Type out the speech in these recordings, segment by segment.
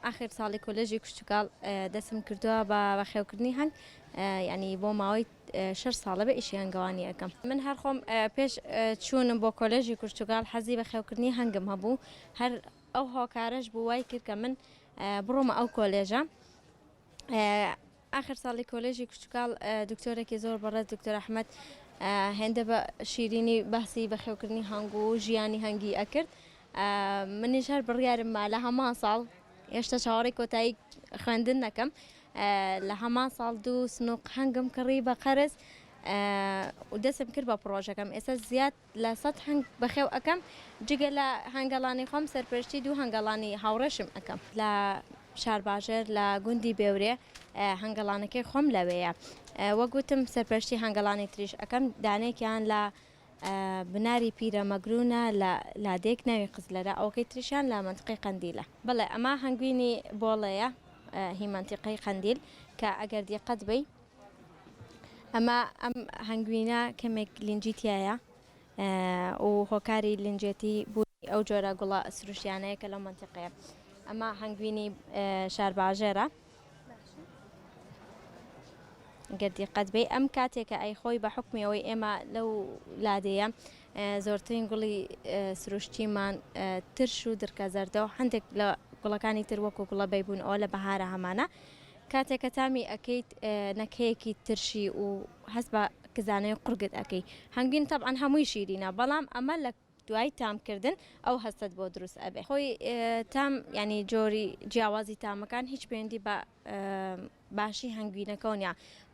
ئاخر ساڵی کۆلێژی کشتوکاڵ دەستم کردووە بە بەخێوکردنی هەنگ یانی بۆ ماوەی شەش ساڵە بێ ئیشی هەنگەوانی ئەکەم. من هەر خۆم پێش چوونم بۆ کۆلێژی کشتوکاڵ حەزی بەخێوکردنی هەنگم هەبوو هەر ئەو هۆکارەش بوو وای کرد کە من بڕۆمە ئەو کۆلێژە. ئاخر ساڵی کۆلێژی کشتوکاڵ دکتۆرێکی زۆر بەڕێز دکتۆر ئەحمەد هێندە بە شیرینی باسی بەخێوکردنی هەنگ و ژیانی هەنگی ئەکرد منیش هەر بڕیارم ما لە هەمان ساڵ هێشتا چاوەڕێی کۆتایی خوێندن نەکەم لە هەمان ساڵ دوو سنوق هەنگم کڕی بە قەرز و دەستم کرد بە پڕۆژەکەم ئێستا زیاد لە سەت هەنگ بەخێو ئەکەم جگە لە هەنگەڵانی خۆم سەرپەرشتی دوو هەنگەڵانی هاوڕێشم ئەکەم لە شارباژێر لە گوندی بێورێ هەنگەڵانەکەی خۆم لەوێیە وەک وتم سەرپەرشتی هەنگەڵانی تریش ئەکەم دانێکیان لە بناری پیرەمەگرونە لە لادێک ناوی قزلەرە ئەوەکەی تریشیان لە مەنتقەی قەندیلە. بەڵێ ئەمە هەنگوینی بۆڵەیە هی مەنتیقەی قەندیل کە ئەگەر دیقەت بەی ئەمە ئەم هەنگوینە کەمێک لینجی تایە و هۆکاری لینجێتی بوونی ئەو جۆرە گوڵە سروشتیانەیە کە لەو مەنتیقەیە ئەمە هەنگوینی شارباژێرە. گەر دیقەت بەی ئەم کاتێکە ئەی خۆی بە حوکمی ئەوەی ئێمە لەو لادێیە زۆرترین گوڵی سروشتیمان ترش و درکە زەردە و هەندێک لە گوڵەکانی تر وەکو گوڵە بەیبوون ئەوە لە بەهارە هەمانە کاتێک کە تامی ئەکەیت نەکەیەکی ترشی و هەست بە کزانەی قوڕگت ئەکەی هەنگوین تەبعەن هەمووی شیرینە بەڵام ئەمە لە دوای تام کردن ئەو هەستەت بۆ دروست ئەبێ. خۆی تام یانی جۆری جیاوازی تامەکان هیچ پەیوەندی بە باشی هەنگوینەکەوە نیە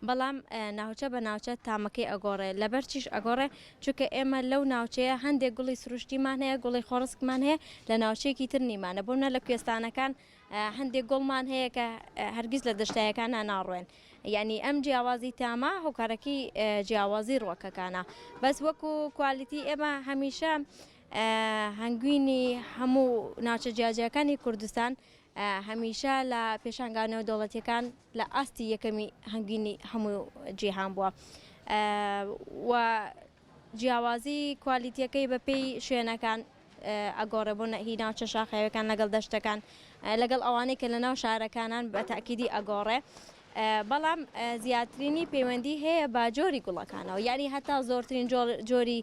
بەڵام ناوچە بە ناوچە تامەکەی ئەگۆڕێ لەبەر چیش ئەگۆڕێ چونکە ئێمە لەو ناوچەیە هەندێک گوڵی سروشتیمان هەیە گوڵی خۆڕسکمان هەیە لە ناوچەیەکی تر نیمانە بۆ نمونە لە کوێستانەکان هەندێک گوڵمان هەیە کە هەرگیز لە دەشتایەکانا ناڕوێن یانی ئەم جیاوازی تامە هۆکارەکەی جیاوازی ڕوەکەکانە بەس وەکو کوالیتی ئێمە هەمیشە هەنگوینی هەموو ناوچە جیاجیاکانی کوردستان هەمیشە لە پێشانگا نێودەوڵەتیەکان لە ئاستی یەکەمی هەنگوینی هەموو جیهان بووە و جیاوازی کوالیتیەکەی بە پێی شوێنەکان ئەگۆڕێ بۆ هی ناوچە شاخاویەکان لەگەڵ دەشتەکان لەگەڵ ئەوانەی کە لە ناو شارەکانان بە تاکیدی ئەگۆڕێ بەڵام زیاترینی پەیوەندی هەیە بە جۆری گوڵەکانەوە یعنی هەتا زۆرترین جۆری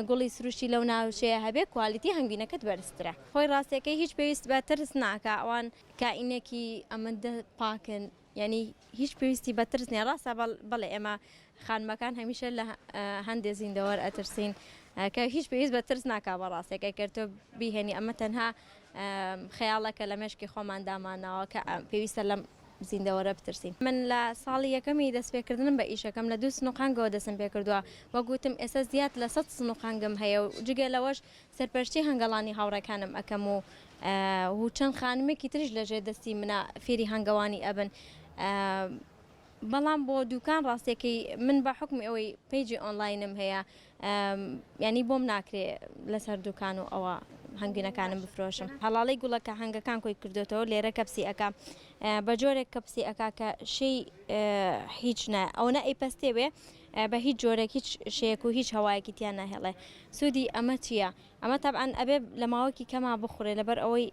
گوڵی سروشتی لەو ناوچەیە هەبێ کوالیتی هەنگوینەکەت بەرزترە خۆی ڕاستەکەی هیچ پێویست بە ترس ناکا ئەوان کائینێکی ئەمەندە پاکن یانی هیچ پێویستی بە ترس نیە ڕاستە بەڵێ ئێمە خانمەکان هەمیشە لە هەندێ زیندەوەر ئەترسین کە هیچ پێویست بە ترس ناکا بە ڕاستەکە گەر تۆ بیهێنی ئەمە تەنها خەیاڵەکە لە مێشکی خۆمان دامانناوە کە پێویستە لەم زیندەوەرە بترسین. من لە ساڵی یەکەمی دەستپێکردنم بە ئیشەکەم لە دوو سنوقانگەوە دەستم پێکردووە وەک وتم ئێستا زیاد لە سەت سنوقانگم هەیە و جگە لەوەش سەرپەرشتی هەنگەڵانی هاوڕێکانم ئەکەم و و چەند خانمێکی تریش لە ژێر دەستی منە فێری هەنگەوانی ئەبن بەڵام بۆ دوکان ڕاستیەکەی من بە حکمی ئەوەی page ی ئۆنلاینم هەیە ینی بۆم ناکرێ لەسەر دوکان و ئەوە هەنگوینەکانم بفرۆشم هەڵاڵی گوڵە کە هەنگەکان کۆی کردوێتەوە لێرە کەپسی ئەک بە جۆرێک کەپسی ئەک کە شەی هیچ نە ئەوە ئەی پەستێ بێ بە هیچ جۆرێک هیچ شەیەک و هیچ هەوایەکی تیا ناهێڵێ سوودی ئەمە چییە؟ ئەمە تەبعەن ئەبێ لە ماوەکی کەما بخورێ لەبەر ئەوەی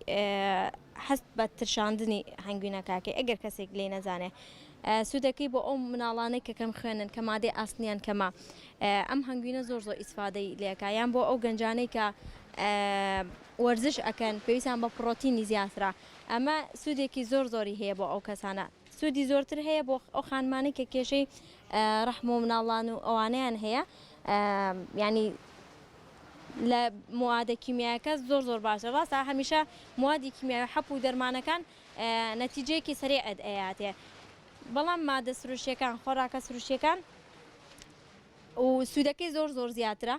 هەست بە ترشاندنی هەنگوینەکەکەی ئەگەر کەسێک لێی نەزانێ سوودەکەی بۆ ئەو مناڵانەی کە کەم خوێنن کە مادەی ئاسنیان کەمە ئەم هەنگوینە زۆر زۆر ئیسفادەی لێکا یان بۆ ئەو گەنجانەی کە وەرزش ئەکەن پێویستیان بە پڕۆتینی زیاترە ئەمە سوودێکی زۆر زۆری هەیە بۆ ئەو کەسانە سوودی زۆرتر هەیە بۆ ئەو خانمانەی کە کێشەی ڕەحم و مناڵان و ئەوانەیان هەیە یانی لە موادە کیمیایەکە زۆر زۆر باشە ڕاستە هەمیشە موادی کیمیاوی حەپ و دەرمانەکان نەتیجەیەکی سەریعت ئەیاتێ بەڵام مادە سروشتیەکان خۆراکە سروشتیەکان و سوودەکەی زۆر زۆر زیاترە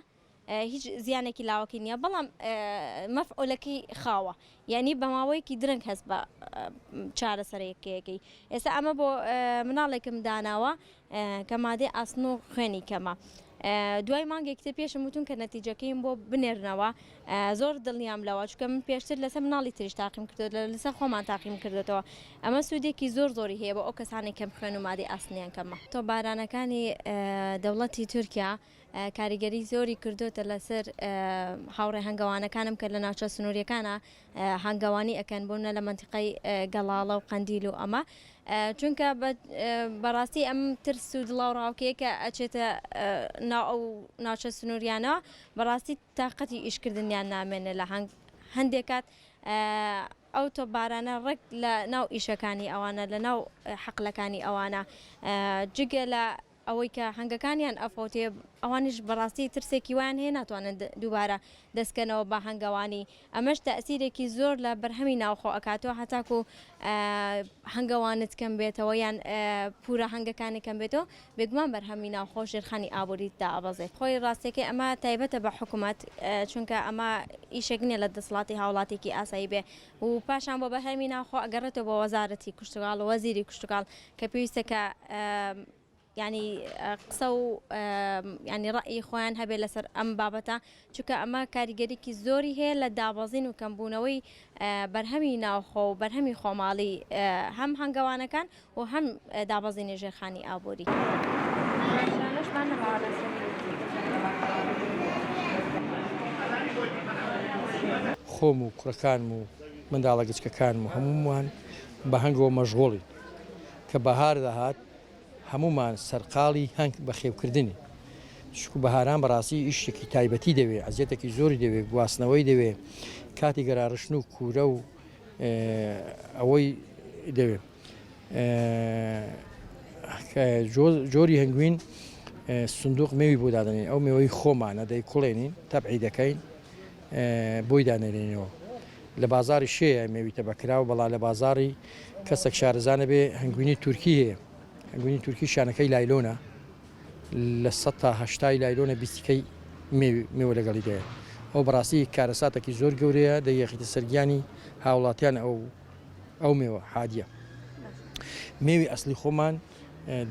هیچ زیانێکی لاوەکی نییە بەڵام مەفعولەکەی خاوە یعنی بە ماوەیەکی درەنگ هەست بە چارەسەرەکەیەکەی ئێستا ئەمە بۆ مناڵێکم داناوە کە مادەی ئاسن و خوێنی کەمە. دوای مانگێک تر پێشم وتون کە نەتیجەکەیم بۆ بنێرنەوە زۆر دڵنیام لەوە چونکە من پێشتر لەسەر مناڵی تریش تاقیم کردووە لەسەر خۆمان تاقیم کردوێتەوە ئەمە سوودێکی زۆر زۆری هەیە بۆ ئەو کەسانی کەم خوێن و مادەی ئاسنیان کەمە. تۆپبارانەکانی دەوڵەتی تورکیا. کاریگەری زۆری کردوتە لەسەر هاوڕێ هەنگەوانەکانم کە لە ناوچە سنووریەکانە هەنگەوانی ئەکەن بۆ نە لە مەنتیقەی گەڵاڵە و قەندیل و ئەمە چونکە بەڕاستی ئەم ترس و دڵاو ڕاوکەیە کە ئەچێتە ناو ئەو ناوچە سنووریانەوە بەڕاستی تاقەتی ئیشکردنیان نامێنێ لە هەندێک کات ئەو تۆپبارانە ڕێک لە ناو ئیشەکانی ئەوانە لە ناو حەقلەکانی ئەوانە جگە لە ئەوەی کە هەنگەکانیان ئەفەوتێ ئەوانیش بەڕاستی ترسێکی وایان هەیە ناتوانن دووبارە دەستکەنەوە بە هەنگەوانی ئەمەش تەئسیرێکی زۆر لە بەرهەمی ناوخۆ ئەکاتەوە هەتاکو هەنگەوانت کەم بێتەوە یان پورە هەنگەکانی کەم بێتەوە بێگومان بەرهەمی ناوخۆ ژێرخانی ئابووریت دائەبەزێت. خۆی ڕاستیەکەی ئەمە تایبەتە بە حکومەت چونکە ئەمە ئیشێک نیە لە دەسەڵاتی هاوڵاتیەکی ئاسایی بێ و پاشان بۆ بەرهەمی ناوخۆ ئەگەڕێتەوە بۆ وەزارەتی کشتوکاڵ و وەزیری کشتوکاڵ کە پێویستە کە یانی قسە و ینی ڕئی خۆیان هەبێ لەسەر ئەم بابەتە چونکە ئەمە کاریگەریکی زۆری هەیە لە دابەزین و کەمبوونەوەی بەرهەمی ناوخۆ و بەرهەمی خۆماڵی هەم هەنگەوانەکان و هەم دابەزینی ژێرخانی ئابووری. خۆم و کوڕەکانم و منداڵە گچکەکانم و هەموومان بە هەنگەوە مەشغوڵین. کە بەهار دەهات هەموومان سەرقاڵی هەنگ بەخێوکردنین. چونکو بەهاران بەڕاستی ئیشێکی تایبەتی دەوێ، ئەزیەتێکی زۆری دەوێ، گواستنەوەی دەوێ، کاتی گەراڕشتن و کوورە و ئەوەی دەوێ. جۆری هەنگوین سندوق مێوی بۆ دادەنێین، ئەو مێوەی خۆمانە دەیکوڵێنین، تەبعی دەکەین، بۆی دانەرێنەوە. لە بازاڕی شێیە مێوی تەبەکراو، بەڵا لە بازاڕی کەسێک شارەزا نەبێ هەنگوینی تورکی هەیە، هەنگوینی تورکی شانەکەی لایلۆنە لە سەد تا هەشتای لایلۆنە بیستیکەی مێوە لەگەڵی دایە. ئەو بەڕاستی کارەساتێکی زۆر گەورەیە دەیەخیتە سەر گیانی هاوڵاتیان ئەو ئەو مێوە حادیە. مێوی ئەسلی خۆمان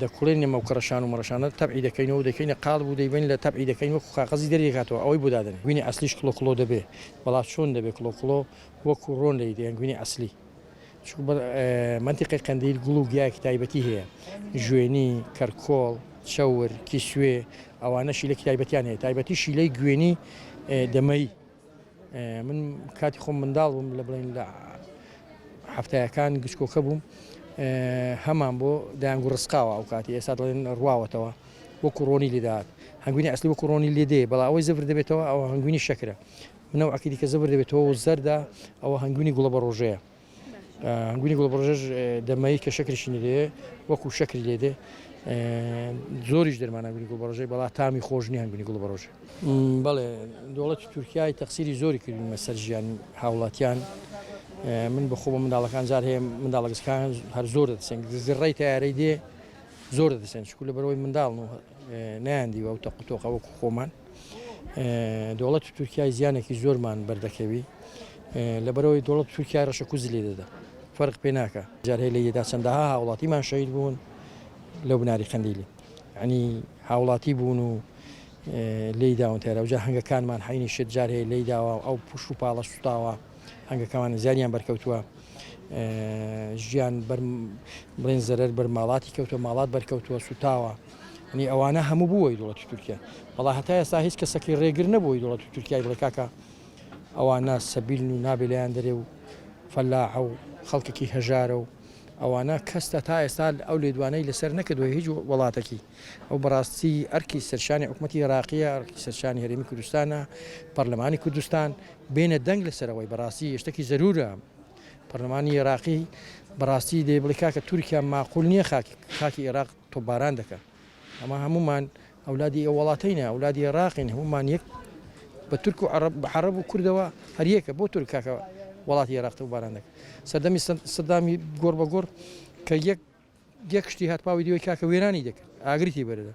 دەکوڵێنین ئەم کڕەشان و مڕەشانە تەبعی دەکەینەوە و دەیکەینە قاڵب و دەیبەین لە تەبعی دەکەین وەکو کاقەزی دەریەکاتەوە ئەوەی بۆ دادەنێین. هەنگوینی ئەسلیش کڵۆ کڵۆ دەبێ بەڵا چۆن دەبێ کڵۆ کڵۆ وەکو ڕۆن لێی دێ هەنگوینی ئەسلی چونکو بە مەنتیقەی قەندیل گوڵ و گیایەکی تایبەتی هەیە ژوێنی کەرکۆڵ چەور کیسوێ ئەوانە شیلەکی تایبەتیان هەیە تایبەتی شیلەی گوێنی دەمەی من کاتی خۆم منداڵ بووم لە بڵێن لە هەفتایەکان گچکۆکە بووم هەمان بۆ دایانگو ڕسقاوە ئەو کاتی ئێستا دەڵێن ڕواوەتەوە وەکو ڕۆنی لێدات هەنگوینی ئەسلی وەکو ڕۆنی لێدێ بەڵا ئەوەی زەبر دەبێتەوە ئەوە هەنگوینی شەکرە منەوە ئەکی دیکە زەبر دەبێتەوە و زەردە ئەوە هەنگوینی گوڵە بە ڕۆژەیە هەنگوینی گوڵەبەڕۆژەش دەمەیی کە شەکریشی لێ وەکو شەکری لێ دێ زۆریش دەرمانە هەنگوینی گوڵبەڕۆژەی بەڵا تامی خۆش نییە هەنگوینی گوڵبەڕۆژە. بەڵێ دەوڵەتی تورکیای تەقسیری زۆری کردوینمە سەر ژیان هاوڵاتیان من بەخۆ بە منداڵەکان جار هەیە منداڵەکان هەر زۆر دەترسێن زڕەی تیارەی دێ زۆر دەترسێن چکو لە بەرەوەی منداڵن و نەیان دیوە ئەو تەق و تۆقە وەکو خۆمان دەوڵەتی تورکیای زیانێکی زۆرمان بەردەکەوی لەبەرەوەی دەوڵەت تورکیا ڕەشە کوزی لێ دەدا فەرق پێ ناکە جار هەیە لێدا چەندەها هاوڵاتیمان شەهید بوون لەو بناری قەندیلی ینی هاوڵاتی بوون و لێی داون تێرە جا هەنگەکانمان حینی شت جار هەیە لێی داوە ئەو پوش و پاڵە سوتاوە هەنگەکەمان زیانیان بەرکەوتووە ژیان بەر بڵێن زەرەر بەر ماڵاتی کەوتووە ماڵات بەرکەوتووە سوتاوە ینی ئەوانە هەموو بووەی دەوڵەتی تورکیا بەڵا هەتا ئێستا هیچ کەسەکی ڕێگر نەبووی دەوڵەتی تورکیای بڵێ کاکە ئەوانە سەبیلن و نابێ لێیان دەرێ و فەلاحە و خەڵکێکی هەژارە و ئەوانە کەس تا ئێستا ئەو لێدوانەی لەسەر نەکردووە هیچ وڵاتەکی ئەو بەڕاستی ئەرکی سەرشانی حکوومەتی عێراقیە ئەرکی سەرشانی هەرێمی کوردستانە پەرلەمانی کوردستان بێنە دەنگ لەسەرەوەی بەڕاستی شتێکی زەرورە پەرلەمانی عێراقی بەڕاستی دەی بڵێ کاکە تورکیا ماقول نییە خاکی خاکی عێراق تۆپباران دەکا ئەمە هەمومان ئەولادی ئەو وڵاتەینە ئەولادی عێراقین هەمومان یەک بە تورک و عەرەب بە عەرەب و کوردەوە هەر یەکە بۆ تورک کاکە وڵاتی عێراق تۆپباران دەکا سەردەمی سەدامی گۆڕ بە گۆڕ کە یەک یەک شتی هات پاوی دیوەی کاکە وێرانی دەکرد ئاگری تی بەرەدا.